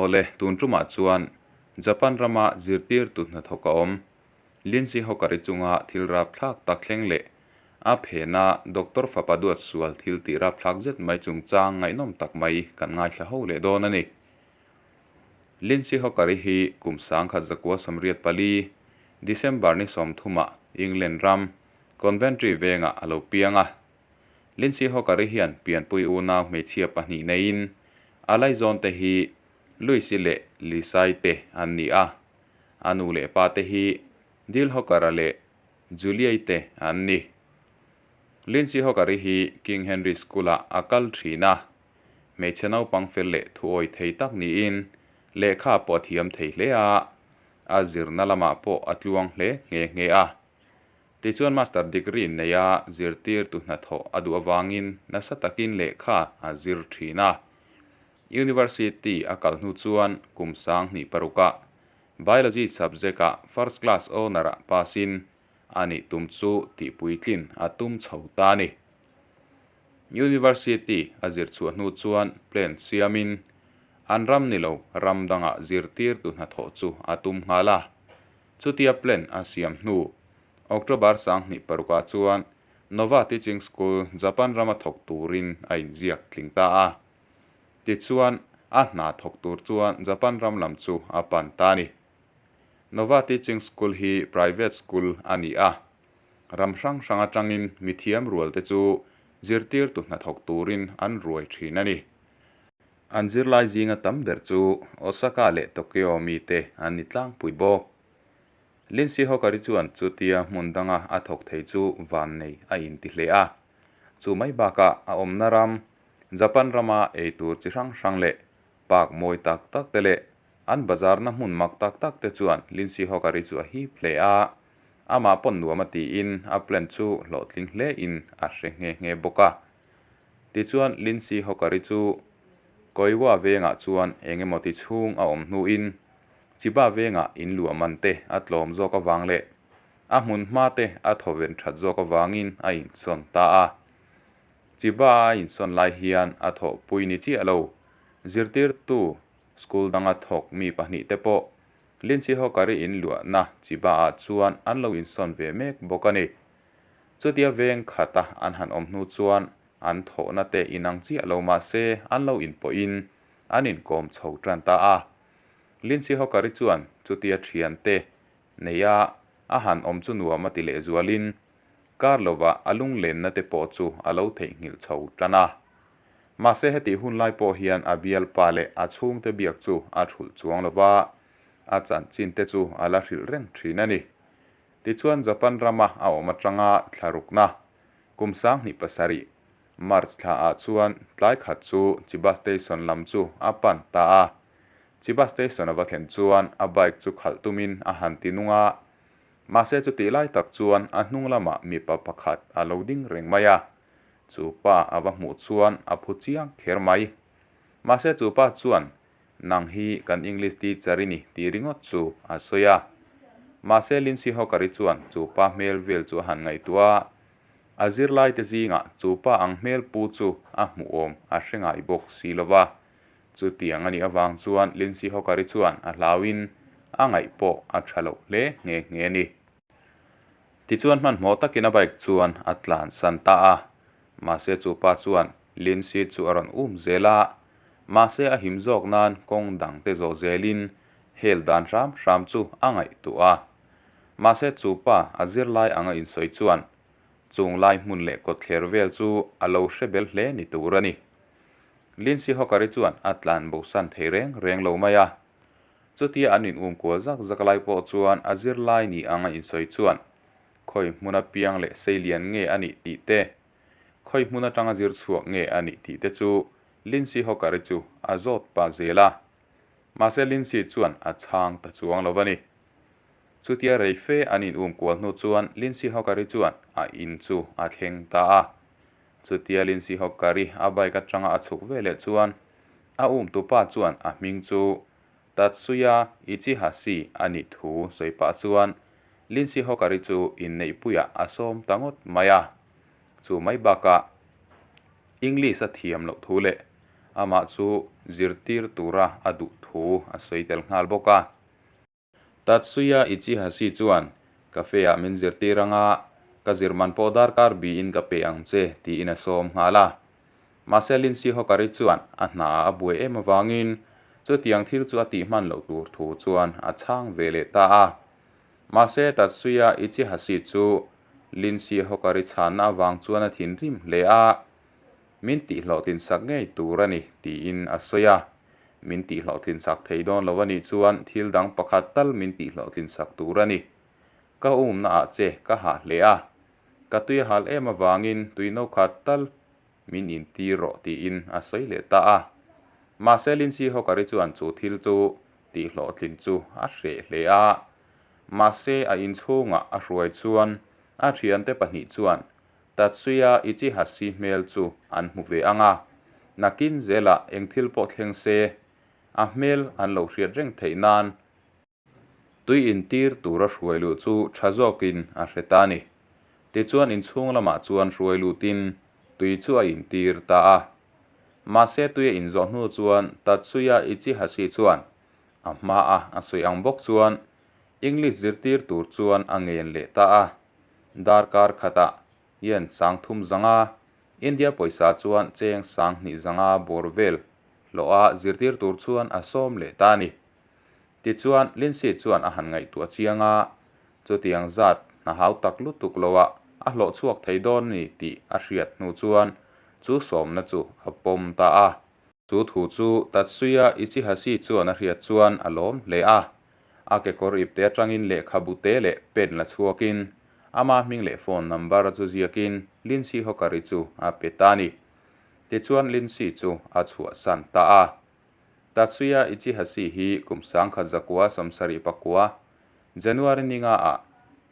Awle, tun tumah chuan Japan rama zirtirtu hnathawk a awm Lindsay Hawker-i chunga thil rapthlak tak thleng leh a phena Doctor fapa duat sual thil tih rapthlak zet mai chungchang ngaihnawm tak mai kan ngaithla ho leh dawn a ni. Lindsay Hawker-i hi kum 1984, December ni 30-ah England ram Coventry vengah a lo piang a. Lindsay Hawker-i hian pianpui unau hmeichhia pahnih neiin a laizawnte hi Louis-i leh Lisa-i te an ni a. A nu leh pa te hi Dil Hawker-a leh Julia-i te an ni. Lindsay Hawker-i hi King Henry School-ah a kal thin a. Hmeichhe naupang fel leh thuawi thei tak niin lehkha pawh a thiam thei hle a, a zirna lamah pawh a tluang hle nghe nghe a. Tichuan Master Degree neia zirtirtu hnathawh a duh avangin nasa takin lehkha a zir thin a. University a kal hnu chuan kum 2006-ah Biology subject-ah First Class Honour-ah pass-in a nih tum chu tihpuitlin a tum chho ta a ni. University a zir chhuah hnu chuan plan siamin an ram ni lo ram dangah zirtirtu hnathawh chu a tum nghal a. Chutia plan a siam hnu October 2006-ah chuan Nova Teaching School, Japan rama thawk turin a inziak tling ta a. Tichuan, a hna thawk tur chuan Japan ram lam chu a pan ta a ni. Nova Teaching School hi private school a ni a. Ram hrang hrang atangin mithiam rualte chu zirtirtu hnathawk turin an ruai thin a ni. An zirlai zinga tam ber chu Osaka leh Tokyo mite an ni tlangpui bawk. Lindsay Hawker-i chuan chutia hmun danga a thawk thei chu van nei a inti hle a. Chu mai bakah a awmna ram, Japan rama ei tur chi hrang hrang leh park mawi tak tak te leh an bazarna hmun mak tak tak te chuan Lindsay Hawker-i chu a hip hle a. Amah pawn nuam a tiin a plan chu hlawhtling hle in a hre nghe nghe bawk a. Tichuan Lindsay Hawker-i chu Koiwa vengah chuan eng emaw ti chhung a awm hnuin Chiba vengah in luah man te a tlawm zawk avang leh a hmun hma te a thawven that zawk avangin a insawn ta a. Chiba a insawn lai hian a thawhpui ni chiah lo. Zirtirtu school danga thawk mi pahnih te pawh Lindsay Hawker-i in luahna Chiba-ah chuan an lo insawn ve mek bawk a ni. Chutia veng khata an han awm hnu chuan an thawhna te inang chiah lo mah se an lo inpawhin an inkawm chho tan ta a. Lindsay Hawker-i chuan chutia thiante neia a han awm chu nuam a ti lehzualin kar lovah a lunglenna te pawh chu a lo theihnghilh chho tan a. Mahse hetih hun lai pawh hian a bialpa leh a chhungte biak chu a thulh chuang lova, a chanchin te chu a la hrilh reng thin a ni. Tichuan Japan rama a awm atanga thlarukna kum 2007, March thlaah chuan tlai khat chu Chiba Station lam chu a pan ta a. Chiba Station a va thlen chuan a bike chu khalh tumin a han ti nung a. Mahse chutih lai tak chuan a hnung lamah mipa pakhat a lo ding reng mai a. Chu pa a va hmuh chuan a phu chiang kher mai. Mahse chu pa chuan nang hi kan English teacher i ni tih ringawt chu a sawi a. Mahse Lindsay Hawker-i chuan chu pa hmel vel chu a han ngaihtuah a. A zirlaite zingah chu pa ang hmel pu chu a hmuhawm a hre ngai bawk si lova. Chutiang a nih avang chuan Lindsay Hawker-i chuan a hlauin a ngaih pawh a tha loh hle nghe nghe a ni. Tichuan hmanhmawh takin a bike chuan a tlansan ta a. Mahse chu pa chuan Lindsay chu a rawn um zel a. Mahse a him zawk nan kawng dang te zawh zelin hel dan hram hram chu a ngaihtuah a. Mahse chu pa a zirlai anga insawi chuan chung lai hmun leh kawtthler vel chu a lo hre bel hle ni tur a ni. Lindsay Hawker-i chuan a tlan bosan thei reng reng lo mai a. Chutia an in um kual zak zak lai pawh chuan a zirlai ni anga insawi chuan khawi hmuna piang leh seilian nge a nih tih te, khawi hmun atanga zir chhuak nge a nih tih te chu Lindsay Hawker-i chu a zawt pah zel a. Mahse Lindsay chuan a chhang ta chuang lo a ni. Chutia rei fe an in um kual hnu chuan Lindsay Hawker-i chuan a in chu a thleng ta a. Chutia Lindsay Hawker-i a bike atanga a chhuk veleh chuan a umtupa chuan a hming chu Tatsuya Ichihashi a nih thu sawi pah chuan Lindsay Hawker-i chu inneihpuiah a sawm ta ngawt mai a. Chu mai bakah English a thiam loh thu leh amah chu zirtir tura a duh thu a sawi tel nghal bawk a. Tatsuya Ichihashi chuan, Cafe-ah min zirtir anga ka zir man pawh darkar biin ka pe ang che, tiin a sawm nghal a. Mahse Lindsay Hawker-i chuan a hnaah a buai em avangin chutiang thil chu a tih hman loh tur thu chuan a chhang ve leh ta a. Mahse Tatsuya Ichihashi chu Lindsay Hawker-i chhanna avang chuan a thinrim hle a, Min tihhlawhtlin sak ngei tur a ni, tiin a sawi a. Min tihhlawhtlin sak thei dawn lo a nih chuan thil dang pakhat tal min tihhlawhtlin sak tur a ni. Ka umna ah che ka hah hle a, ka tui a hal em avangin tui no khat tal min intir rawh tiin a sawi leh ta a. Mahse Lindsay Hawker-i chuan chu thil chu tihhlawhtlin chu a hreh hle a. Mahse a inchhungah a hruai chuan a thiante pahnih chuan Tatsuya Ichihashi hmel chu an hmu ve ang a, nakin zelah eng thil pawh thleng se a hmel an lo hriat reng theih nan Tui intir tura hruai luh chu tha zawkin a hre ta a ni. Tichuan inchhung lamah chuan hruai lutin tui chu a intir ta a. Mahse tui a inzawh hnu chuan Tatsuya Ichihashi chuan a hmaa a sawi ang bawk chuan English zirtir tur chuan a ngen leh ta a. Darkar khatah yen 3000 India pawisa chuan cheng 2500 bawr vel hlawha zirtir tur chuan a sawm leh ta a ni. Tichuan, Lindsay chuan a han ngaihtuah chiang a, chutiang zat hna hau tak lutuk loah a hlawh chhuak thei dawn ni tih a hriat hnu chuan chu sawmna chu a pawm ta a. Chu thu chu Tatsuya Ichihashi chuan a hriat chuan a lawm hle a. A kekawr ipte atangin lehkhabu te leh pen la chhuakin ama hming leh phone number chu ziakin Lindsay Hawker-i chu a pe ta a ni. Tichuan Lindsay chu a chhuahsan ta a. Tatsuya Ichihashi hi kum 1979 January ninga ah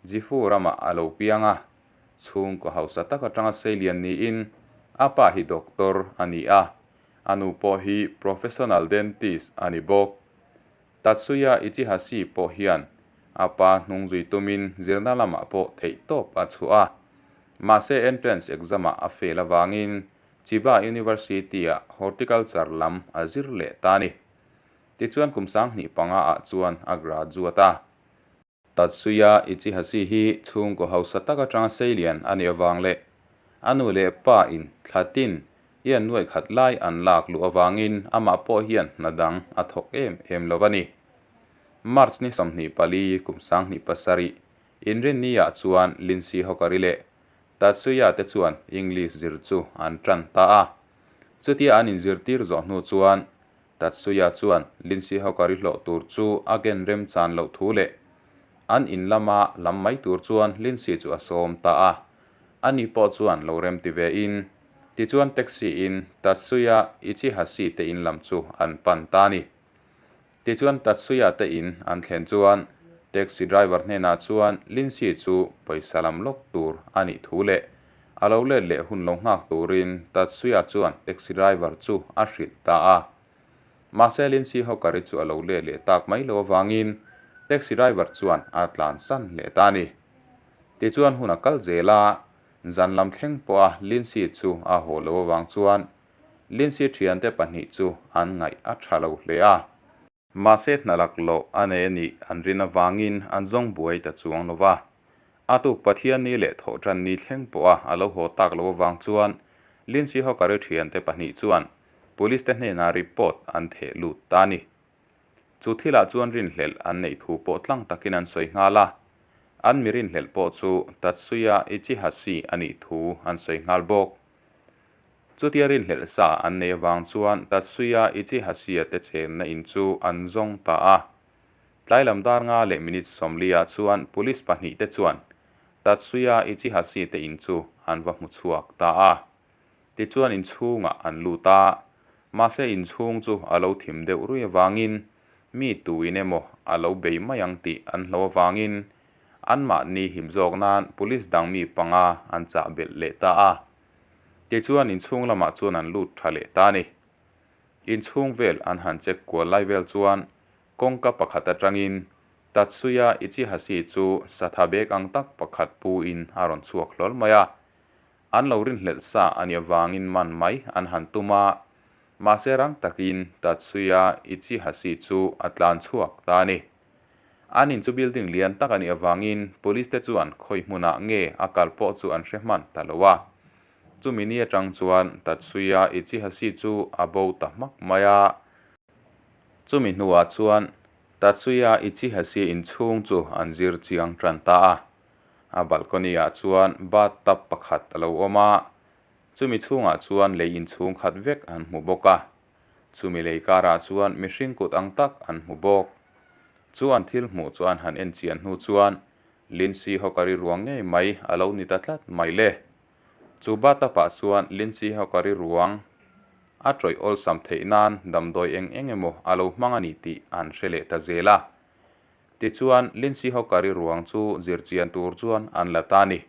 Gifu ramah a lo piang a, chhungkaw hausa tak atanga seilian niin a pa hi doctor a ni a, a nu pawh hi professional dentist a ni bawk. Tatsuya Ichihashi pawh hian a pa hnung zui tumin zirna lamah pawh theihtawp a chhuah a, mahse entrance exam-ah a fail avangin Chiba University-ah Horticulture lam a zir leh ta a ni. Tichuan kum 2005 ah chuan a graduate a. Tatsuya Ichihashi hi chhungkaw hausa tak atanga seilian a nih avang leh a nu leh pa in thla tin i an nuaih khat lai an lak luh avangin amah pawh hian hna dang a thawk em em lo a ni. March ni 24 kum 2007 inrinni ah chuan Lindsay Hawker-i leh Tatsuya te chuan English zir chu an tan ta a. Chutia an inzirtir zawh hnu chuan Tatsuya chuan Lindsay Hawker-i hlawh tur chu a ken remchan loh thu leh an in lama lam mai tur chuan Lindsay chu a sawm ta a. Ani pawh chuan lo remti ve in, tichuan taxi in Tatsuya Ichihashi te in lam chu an pan ta a ni. Tichuan Tatsuya te in an thlen chuan taxi driver hnenah chuan Lindsay chu pawisa lam lawk tur a nih thu leh a lo let leh hun lo nghak turin Tatsuya chuan taxi driver chu a hrilh ta a. Mahse Lindsay Hawker-i chu a lo let leh tak mai lo avangin taxi driver chuan a tlansan leh ta a ni. Tichuan hun a kal zel a, zan lam thleng pawha Lindsay chu a haw lo avang chuan Lindsay thiante pahnih chu an ngaih a tha lo hle a. Mahse hna lak loh a nei a nih an rin avangin an zawng buai ta chuang lo va. A tuk Pathianni leh Thawhtanni thleng pawha a lo haw tak lo avang chuan Lindsay Hawker-i thiante pahnih chuan Police te hnenah report an theh lut ta a ni. Chu thilah chuan rinhlelh an neih thu pawh tlang takin an sawi nghal a. An mi rinhlelh pawh chu Tatsuya Ichihashi a nih thu an sawi nghal bawk. Chutia rinhlelh sa an nei avang chuan Tatsuya Ichihashi-a te chenna in chu an zawng ta a. Tlai lam dar nga leh minute sawmliah chuan police pahnih te chuan Tatsuya Ichihashi te in chu an va hmu chhuak ta a. Tichuan inchhungah an lut a, mahse inchhung chu a lo thim deuh rui avangin mi tuin emaw a lo bei mai ang tih an hlo avangin anmahni him zawk nan police dang mi panga an chah belh leh ta a. Tichuan inchhung lamah chuan an lut tha leh ta a ni. Inchhung vel an han check kual lai vel chuan kawngka pakhat atangin Tatsuya Ichihashi chu satha bag ang tak pakhat pu in a rawn chhuak hlawl mai a. An lo rinhlelh sa a nih avangin man mai an han tum a. Mahse rang takin Tatsuya Ichihashi chu a tlan chhuak ta a ni. An in chu building lian tak a nih avangin police te chuan khawi hmunah nge a kal pawh chu an hre hman ta lo a. Chumi ni atang chuan Tatsuya Ichihashi chu a bo ta hmak mai a. Chumi hnuah chuan Tatsuya Ichihashi inchhung chu an zir chiang tan ta a. A balcony ah chuan bathtub pakhat a lo awm a, chumi chhungah chuan lei inchhung khat vek an hmu bawk a. Chumi lei karah chuan mihring kut ang tak an hmu bawk. Chu an thil hmuh chu an han en chian hnu chuan Lindsay Hawker-i ruang ngei mai a lo ni ta tlat mai le. Chu bathtub ah chuan Lindsay Hawker-i ruang a tawih awlsam theih nan damdawi eng eng emaw a lo hmang a ni tih an hre leh ta zel a. Tichuan, Lindsay Hawker-i ruang chu zirchian tur chuan an la ta a ni.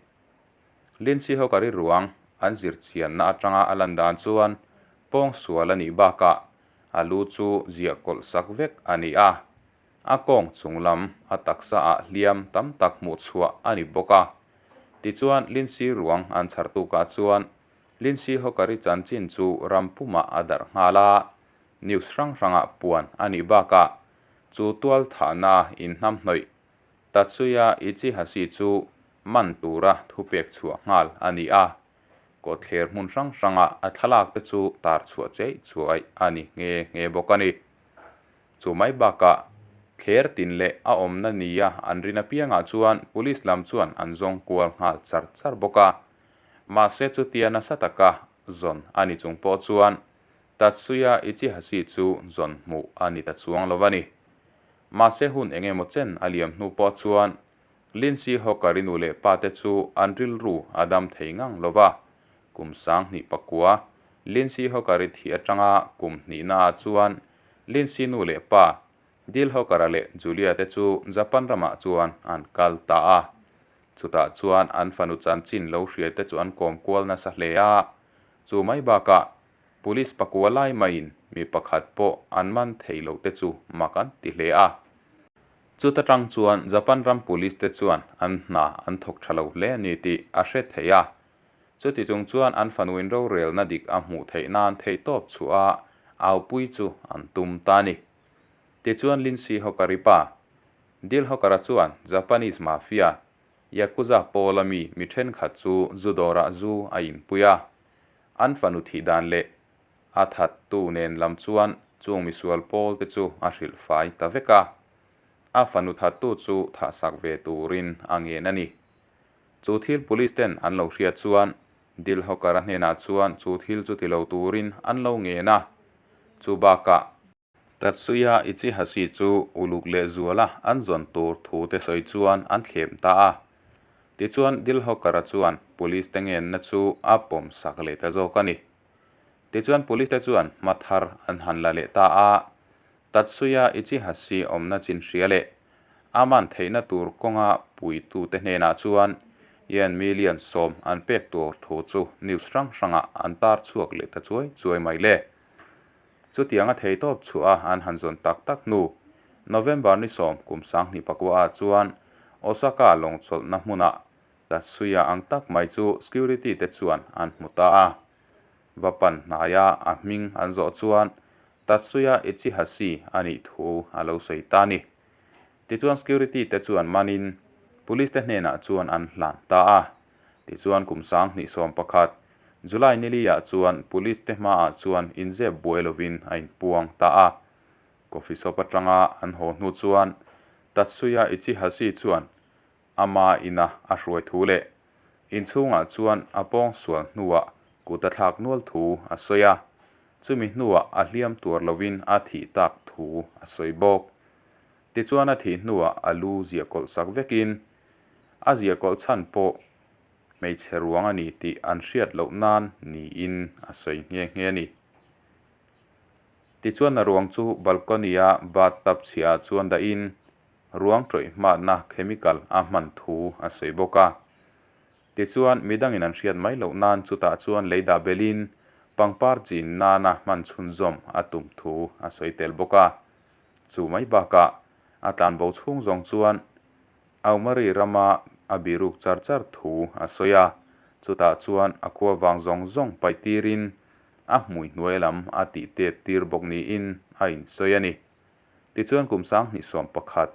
Lindsay Hawker-i ruang an zirchianna atanga a lan dan chuan pawngsual a nih bakah a lu chu ziah kawlh sak vek a ni a. A kawng chung lam a taksa ah hliam tam tak hmuh chhuah a ni bawk a. Tichuan, Lindsay ruang an chhar tukah chuan Lindsay Hawker-i chanchin chu ram pumah a darh nghal a. News hrang hrangah puan a nih bakah chu tual thahna inhnamhnawih Tatsuya Ichihashi chu man tura thupek chhuah nghal a ni a, kawtthler hmun hrang hranga a thlalak te chu tar chhuah cheih chuai a ni nghe nghe bawk a ni. Chu mai bakah thler tin leh a awmna nia an rin apiangah chuan police lam chuan an zawng kual nghal char char bawk a, mahse chutia nasa taka zawn a ni chung pawh chuan Tatsuya Ichihashi chu zawn hmuh a ni ta chuang lo a ni. Mahse hun eng emaw chen a liam hnu pawh chuan Lindsay Hawker-i nu leh pa te chu an rilru a dam thei ngang lo va. Kum 2009 Lindsay Hawker-i thih atanga kum hnihna ah chuan Lindsay nu leh pa Dil Hawker-a leh Julia te chu Japan ramah chuan an kal ta a. Chutah chuan an fanu chanchin lo hria te chu an kawm kual nasa hle a. Chu mai bakah Police pakua lai maiin mi pakhat pawh an man thei loh te chu mak an ti hle a. Chuta tang chuan Japan ram police te chuan an hna an thawk tha lo hle a ni tih a hre thei a. Chuti chung chuan an fanuin rorelna dik a hmuh theih nan theihtawp chhuah a aupui chu an tum ta a ni. Tichuan Lindsay Hawker-i pa, Dil Hawker-a chuan Japanese mafia, Yakuza pawl ami mi thenkhat chu zu dawrah zu a inpui a. An fanu thih dan leh a thattu nen lam chuan chung misual pawl te chu a hrilh fai ta vek a. A fanu thattu chu thahsak ve turin a ngen a ni. Chu thil police ten an lo hriat chuan Dil Hawker-a hnenah chuan chu thil chu ti lo turin an lo ngen a. Chu bakah. Tatsuya Ichihashi chu uluk leh zuala an zawn tur thu te sawi chuan an thlem ta a. Tichuan Dil Hawker-a chuan police te ngenna chu a pawm sak leh ta zawk a ni. Tichuan police te chuan hma thar an han la leh ta a. Tatsuya Ichihashi awmna chin hria leh a man theihna tur kawnga puitute hnenah chuan yen million 10 an pek tur thu chu news hrang hrangah an tar chhuak leh ta chuai chuai mai le. Chutianga theitawp chhuah a an han zawn tak tak hnu, November ni 10 kum 2009 ah chuan Osaka lawngchawlhna hmunah Tatsuya ang tak mai chu security te chuan an hmu ta a. Va pan hnaia a hming an zawh chuan Tatsuya Ichihashi a nih thu a lo sawi ta a ni. Tichuan security te chuan manin police te hnenah chuan an hlan ta a. Tichuan kum 2011 July nili ah chuan police te hmaah chuan inzep buai lovin a inpuang ta a. Coffee shop atanga an haw hnu chuan Tatsuya Ichihashi chuan ama ina a hruai thu leh inchhungah chuan a pawng sual hnuah kut a thlak nual thu a sawi a. Chumi hnuah a hliam tuar lovin a thih tak thu a sawi bawk. Tichuan a thih hnuah a lu ziah kawlh sak vekin a ziah kawlh chhan pawh hmeichhe ruang a ni tih an hriat loh nan niin a sawi nghe nghe a ni. Tichuan a ruang chu balcony-a bathtub chhiah ah chuan dahin ruang tawih hmatna chemical a hman thu a sawi bawk a. Tichuan midangin an hriat mai loh nan chutah chuan lei dah belin pangpar chin nana hman chhunzawm a tum thu a sawi tel bawk a. Chu mai bakah a tlanbo chhung zawng chuan Aumari rama a biruk char char thu a sawi a, chutah chuan a khua vang zawng zawng paih tirin a hmui hnuai lam a tih tet tir bawk niin a insawi a ni. Tichuan kum 2011,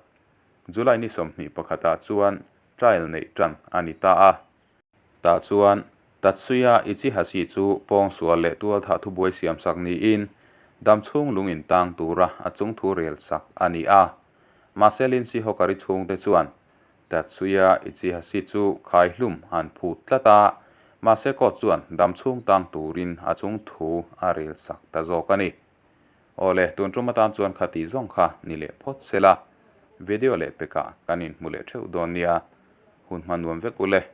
July ni 21 ah chuan trial neih tan a ni ta a. Tah chuan Tatsuya Ichihashi chu pawngsual leh tualthah thubuai siamsak niin damchhung lung in tang tura a chungthu rel sak a ni a. Mahse Lindsay Hawker-i chhungte chuan Tatsuya Ichihashi chu khaihlum an phut tlat a, mahse court chuan damchhung tang turin a chungthu a rel sak ta zawk a ni. Awle, tun tum atan chuan khati zawng kha ni leh phawt se la, video leh pekah kan inhmu leh theuh dawn nia. Hun hma nuam vek ule.